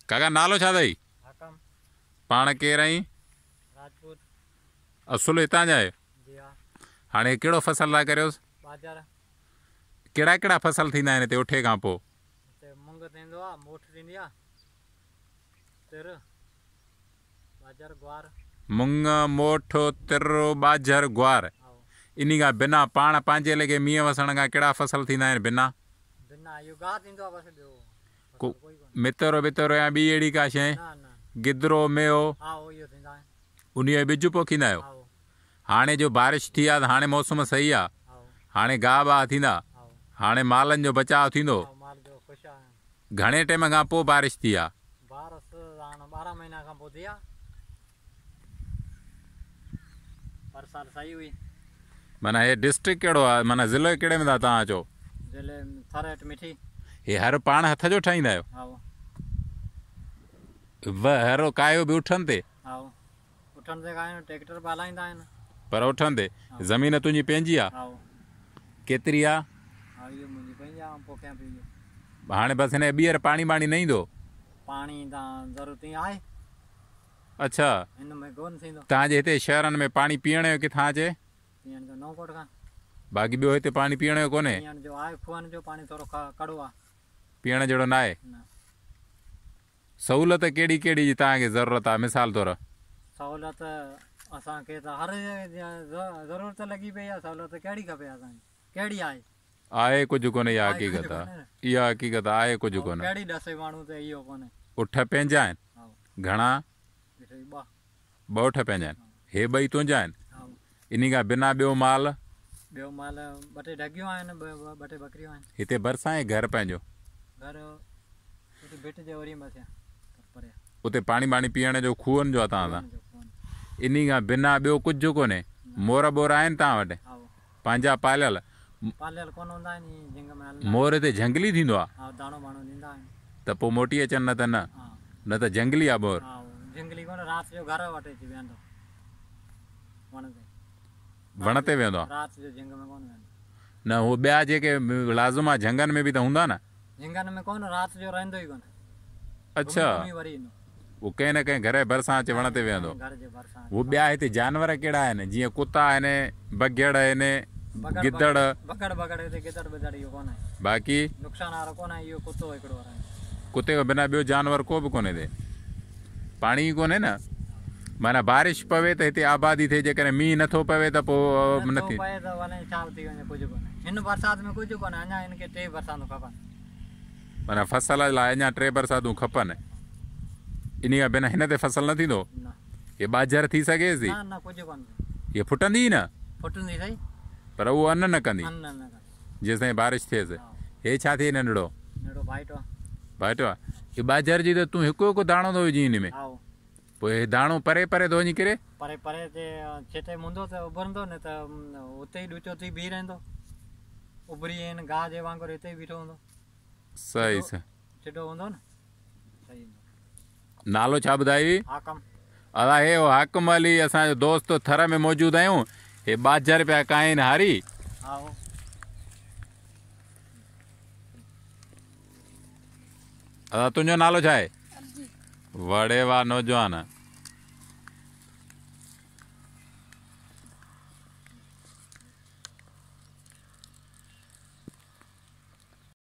काका नालो छा अथई? हाकम। पाण केरु आहीं? राजपूत। असुलु हितां जा आहियो? जी हा। हाणे कहिड़ो फसल था करियोसि? ॿाजर। कहिड़ा कहिड़ा फसल थींदा आहिनि हिते उठे खां पोइ? हिते मुंग थींदो आहे, मोठ थींदी आहे, तिर, ॿाजर, गुआर। मुंग, मोठ, तिर, ॿाजर, गुआर। इन खां बिना पाण पंहिंजे लॻे मींहुं वसण खां कहिड़ा फसल थींदा आहिनि बिना? बिना इहो गाह थींदो आहे बसि, ॿियो को मितरो बितरो या ॿी अहिड़ी का शइ? न न। गिदरो, मेवो? हा, उहो इहो थींदा आहिनि। उन जो ॿिजु पोखींदा आहियो? हाणे जो बारिश थी आहे त हाणे मौसम सही आहे, हाणे गाह वाह थींदा, हाणे मालनि जो बचाव थींदो। माल जो ख़ुशि आहे। घणे टाइम खां पोइ बारिश थी आहे? बारिश हाणे 12 महीना खां पोइ थी आहे, बरसाति सही हुई। माना हे डिस्ट्रिक्ट कहिड़ो आहे, माना ज़िलो कहिड़े में था तव्हां अचो? ज़िले थर हेठि मिठी। हे हर पाण हथ जो ठाहींदा आहियो? हा। हर कायो बि उठनि ते? हा, उठनि ते कायो, ट्रैक्टर बि हलाईंदा आहिनि, पर उठनि ते। ज़मीन तुंहिंजी पंहिंजी आहे? हा। केतिरी आहे? हा, इहो मुंहिंजी पंहिंजी आहे, पोखियां पई इहो। हाणे बसि हिन ॿीहर पाणी वाणी न ईंदो? पाणी त ज़रूरत ई आहे। अच्छा, हिन में कोन थींदो। तव्हांजे हिते शहरनि में पाणी पीअण जो किथां अचे? पीअण जो नओं कोट खां। बाक़ी ॿियो हिते पाणी पीअण जो कोन्हे? पीअण जो आहे, कुअनि जो पाणी थोरो कड़ो आहे, पीअण जहिड़ो न आहे। सहूलियत कहिड़ी कहिड़ी जी तव्हांखे ज़रूरत आहे? मिसाल तौरु सहूलियत असांखे त हर ज़रूरत लॻी पई आहे, सहूलियत कहिड़ी खपे असांखे, कहिड़ी आहे? आहे कुझु कोन्हे, इहा हक़ीक़त आहे, इहा हक़ीक़त आहे, कुझु कोन्हे। कहिड़ी ॾसे माण्हू त इहो कोन्हे। उठ पंहिंजा आहिनि? घणा? ॿ उठ पंहिंजा आहिनि। हे ॿई तुंहिंजा आहिनि? इन खां बिना ॿियो माल? ॿियो माल ॿ टे ढॻियूं आहिनि, ॿ टे बकरियूं आहिनि। हिते भरिसां आहे घर पंहिंजो? घर भिट जे ओरी मथे परे। उते पाणी वाणी पीअण जो खूहनि जो आहे तव्हां सां? इन खां बिना ॿियो कुझु कोन्हे? मोर ॿोर आहिनि तव्हां वटि पंहिंजा पालियल? पालियल कोन हूंदा आहिनि, झंग में हलंदा। मोर हिते जंगली थींदो आहे? हा, दाणो बाणो ॾींदा आहिनि त पोइ मोटी अचनि, न त न, न त जंगली आहे मोर। हा, जंगली कोन, राति जो घर वटि अची वेंदो, वण ते। वण ते वेंदो आहे? राति जो झंग में कोन वेंदो। न, उहो ॿिया जेके लाज़िम आहे झंगनि में बि त हूंदा न? झंगनि में कोन, राति जो रहंदो ई कोन। अच्छा, उहो कंहिं न कंहिं घर जे भरिसां अचे वण ते वेंदो। उहो ॿिया हिते जानवर कहिड़ा आहिनि, जीअं कुता आहिनि, बघियड़ आहिनि, गिदड़? बगड़ बगड़ हिते गिदड़ बिदड़ इहो कोन आहे। बाक़ी नुक़सानु वारो कोन आहे, इहो कुतो हिकिड़ो आहे। कुते खां बिना ॿियो जानवर को बि कोन्हे हिते। पाणी ई कोन्हे न, माना बारिश पवे त हिते आबादी थिए, जेकॾहिं मींहुं नथो पवे त पोइ न थी पए त वञे छा थी वञे, कुझु कोन्हे। हिन बरसाति में कुझु कोन्हे, अञा हिनखे 3 बरसातूं खपनि। माना फसल लाइ अञा 3 बरसातूं खपनि। इन खां बिना हिन ते फसल न थींदो? हे ॿाजर थी सघे थी? न न, कुझु कोन। हीअ फुटंदी ई न? फुटंदी सही, पर उहो अन न कंदी जेसिताईं बारिश थिएसि। हे छा थिए नंढड़ो? नंढड़ो भाइटो। भाइटो आहे। हे ॿाजर जी त तूं हिकु हिकु दाणो थो विझी हिन में, पोइ दाणो परे परे थो वञी किरे? परे परे ते छेटे मुंदो त उभरंदो, न त उते ई ॾुचो थी बीह रहंदो, उभरी हिन गाह जे वांगुरु हिते ई बीठो हूंदो। सही सही, चिटो हूंदो न, सही। नालो छा ॿुधाई? हाकम। अदा हे हाकम अली असांजो दोस्त, थर में मौजूदु आहियूं। हे ॿाजर पिया काइनि हारी। अदा तुंहिंजो नालो छा आहे? वड़े वाह नौजवान।